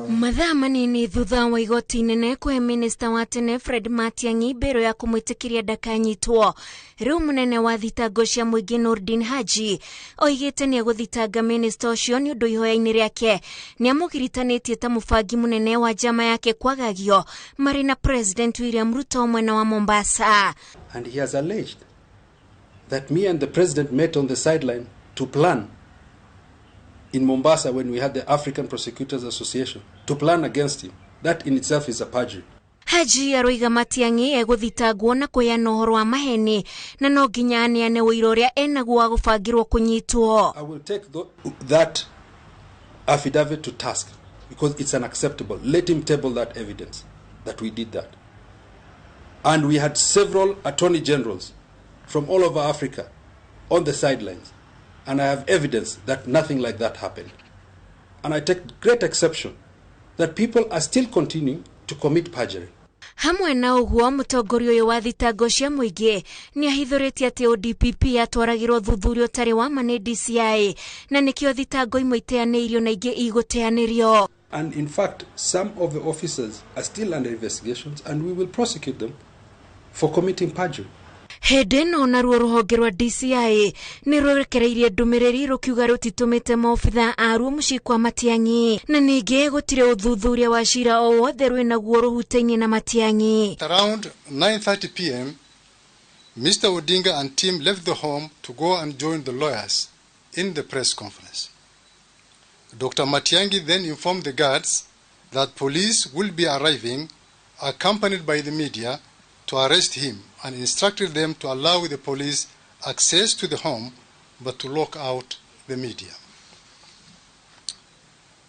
Mathaa manini thutha wa igoti inene kũhe minista wa tene Fred Matiang'i mbĩrũ ya kũmwĩtĩkĩria ndakanyitwo, rĩu mũnene wa thitango cia mũingĩ Nurdin Haji oigĩte nĩ egũthitanga minista ũcio nĩ ũndũ ihoya-inĩ rĩake nĩ amũgiritanĩtie ta mũbangi mũnene wa njama yake kwagagio marĩ na President William Ruto mwena wa Mombasa. And he has alleged that me and the president met on the sideline to plan in Mombasa when we had the African Prosecutors Association to plan against him. That in itself is a perjury. Haji aroiga Matiang'i egũthitangwo na kũheana ũhoro wa maheni na no nginya aneane ũira ũrĩa enaguo wa gũbangĩrwo kũnyitwo. I will take that affidavit to task because it's unacceptable. Let him table that evidence that we did that. And we had several attorney generals from all over Africa on the sidelines. And I have evidence that nothing like that happened. And I take great exception that people are still continuing to commit perjury. Hamwe na ũguo, mũtongoria ũyũ wa thitango cia mũingĩ nĩ ahithũrĩtie atĩ ODPP yatwaragĩrwo thuthuria ũtarĩ wa ma nĩ DCI na nĩkĩo thitango imwe iteanĩirio na ingĩ igũteanĩrio. And in fact, some of the officers are still under investigations and we will prosecute them for committing perjury. Hĩndĩ ĩno naruo rũhonge rwa DCI nĩ rũrekereirie ndũmĩrĩri rũkiuga rũtitũmĩte maobitha aruo mũciĩ kwa Matiang'i na ningĩ gũtirĩ ũthuthuria wa cira o wothe rwĩnaguo rũhutainie na Matiang'i. Around 9:30 p.m., Mr. Odinga and team left the home to go and join the lawyers in the press conference. Dr. Matiang'i then informed the guards that police will be arriving, accompanied by the media, to arrest him and instructed them to allow the police access to the home but to lock out the media.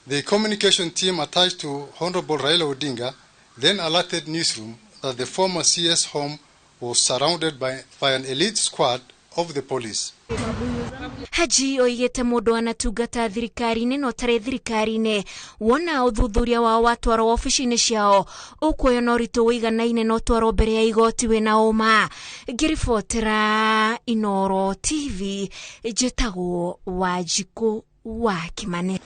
The communication team attached to Honorable Raila Odinga then alerted newsroom that the former CS home was surrounded by an elite squad of the police. Haji oigĩte mũndũ anatungata thirikari-inĩ na ũtarĩ thirikari-inĩ wona ũthuthuria wao watwarwo wabici-inĩ ciao ũkuoyo na ũritũ ũiganaine na ũtwarwo mbere ya igoti wĩna ũma. Ngĩribotera Inoro TV, njĩtagwo Wanjikũ wa Kimani.